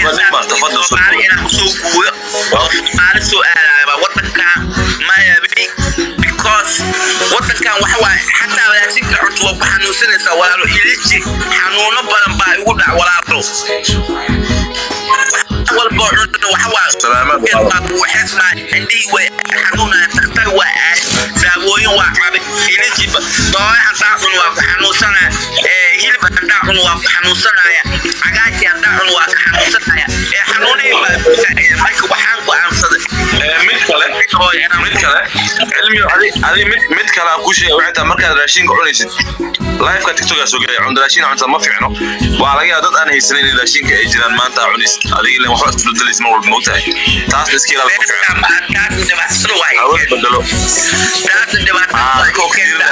Soomaali inaan usoo guuro oo Soomaali soo aadaaba wadankan maya, because wadankan waxa waaye, xataa raashinka cunto waa ku xanuunsanaysaa, walaalo. Iliji xanuuno badan baa igu dhac, walaalo. Wax walbo cunto waxa waa indhihii way xanuunaya. Takhtar waa aad, daawooyin waa cabay. Iliji doore hadaa cun waa ku xanuunsanaya, hilib hadaa cun waa ku xanuunsanaya, cagaarkii hadaa cun waa ka xanuunsanaya. Xanuunihii baa. Marka waxaan go'aansaday Mid kale, mid kale, Cilmi, adi mid kale aan kuu sheegay waxay tahay: markaad raashinka cunaysid, liveka TikTokaa soo gelaya, cunta raashin cunta ma fiicno. Waa laga yaaba dad aan haysanin in raashinka ay jiraan maanta aa cunaysid. Adiga ilan waxba isku bedelaysa mar walba, moogtahay? Taasna iska ilaali, ma fiicno. Hawada bedelo. Taasna dhibaatada.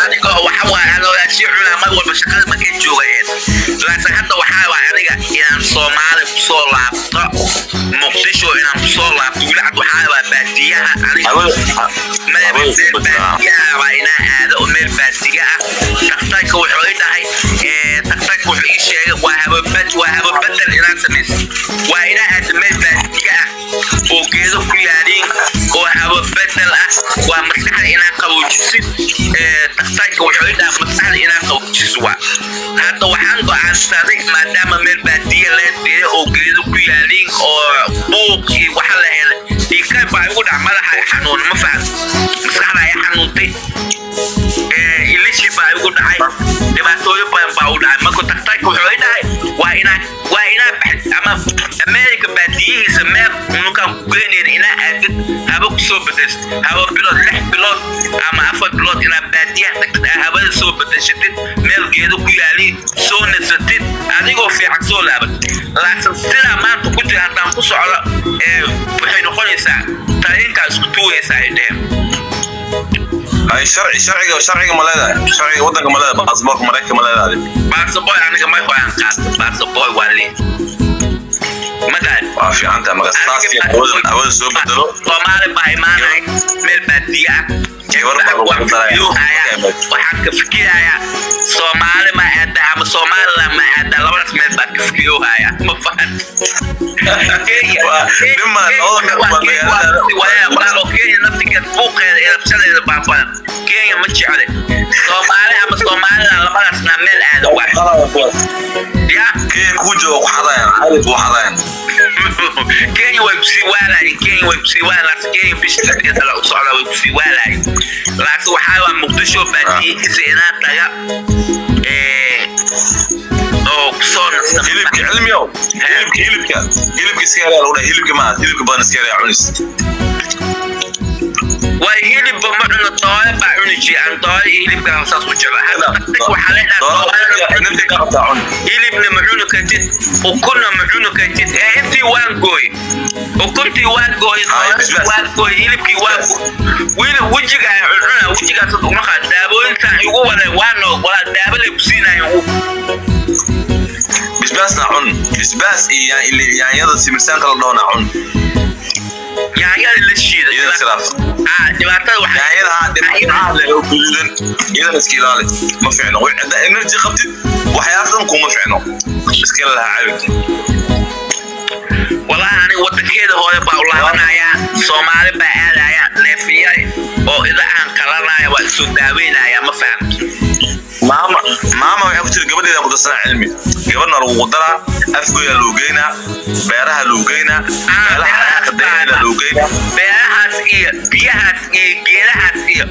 Aniga waxa waaye, anoo raashin cunaa mar walba shaqada markay joogayeen, laakiin hadda waxaa waay aniga inaan Soomaali kusoo laabto, Muqdisho inaan kusoo laabto. Weli cad waxaa waa baadiyaha aniga, baadiyaha waa inaan aado oo meel baadiya ah. Dhakhtarka wuxuu i dhahay, dhakhtarka wuxuu ii sheegay waa hababedel inaan samayso, waa inaan aado meel baadiya ah oo geedo ku yaaliin oo hababedel ah, waa maskaxda inaan qaboojisid. Dhakhtarka wuxuu i dhahay maskaxda inaan qaboojiso. Waa hadda waxaan go'aansaday, maadaama meel baadiya lee diray oo geedo ku yaaliin oo buuq iyo waxa la helay, dhiigkar baa igu dhac, madaxa xanuun, ma faham, maskaxda ay xanuuntay, ilishi baa igu dhacay, dhibaatooyin badan baa u dhacay. Marka dhakhtarka wuxuu i dhahay waa inaa baxd ama America baadiyihiisa meel unukaan ku geynayn inaa aadid, haba kusoo bedeshid, haba bilood, 6 bilood ama 4 bilood inaad baadiyaha tagtid, aa habada soo bedeshatid, meel geedo ku yaaliin soo nasatid, adigoo fiican soo laabat. Laakiin sidaa maanta ku jira haddaan ku socdo, waxay noqonaysaa tareenkaa isku tuuraysaa, ay dheheen. Ay, sharciga ma leedahay? Sharciga waddanka ma leedahay? Baasaboorka Maraykanka ma leedahay? Baasaboor aniga mar horaan qaata, baasaboor waa lee magaa. Waa fiican tahay. Marka saas iyo hawada soo bedelo. Soomaali baa imaanay, meel baadiye ah. Gabar baa lagu daraya. Waxaan ka fikirayaa Soomaali ma aada ama Somaliland ma aada, labadaas meel baan ka fikiroohaya, ma fahan? Walaalo, Kenya naftigeed buuqeeda iyo rabshadeeda baa badan. Kenya ma jecle. Soomaali ama Somaliland, labadaasna meel aada waay ya. Kenya kuu jooga ku xadayaan, cali ku xadayaan. Kenya way kusii waalaayeen, Kenya way kusii waalaayeen. Laakiin Kenya bishii la u socda way kusii waalaayeen. Laakiin waxaa waa Muqdisho baadiyihiisa inaan taga oo kusoo nasta. Hilibka, Cilmiyow, hilibka iska ilaali lagu dhahay. Hilibka ma hilibka badan iska ilaali cunis. Way hilibba ma cuno, doore baa cuni jiray aan, doore iyo hilibka saas u jecla. Hadda waxaa leedahay Nafti ka qabtaa cun. Hilibna ma cuni kartid, ukunna ma cuni kartid. Intii waan gooy, ukuntii waan gooy, waan gooy, hilibkii waan gooy. Wili wejiga ay cuncuna, wejigaas uma qaad. Daawooyintaan igu waday waa noog, walaa daawo lay ku siinayo. Bisbaasna cun, bisbaas iyo yaanyada simirsaanka la dhahona cun. Yaanyada la shiiday? Iyadana iskhilaaf. Ah, dhibaatada waxaa Yaanyada ha dhibcaha leh oo guduudan, iyadana iska ilaali, ma fiicno. Haddaa energy qabtid, waxyaalahaas dhan kuma fiicno, iska ilaali, ha cabin. Walahi aniga wadankeeda hooyo baa u laabanayaa, Soomaali baa aadaya, neefiyay oo ida aan qalanaya, waa isoo daaweynaya, ma fahamto? Maama waxay ku tiri gabadheeda ku darsanaa. Cilmi, gabadhna lagu daraa, Afgoyaa loo geynaa, beeraha loo geynaa, meelaha daynayna loo geynaa. Beerahaas iyo biyahaas iyo geedahaas iyo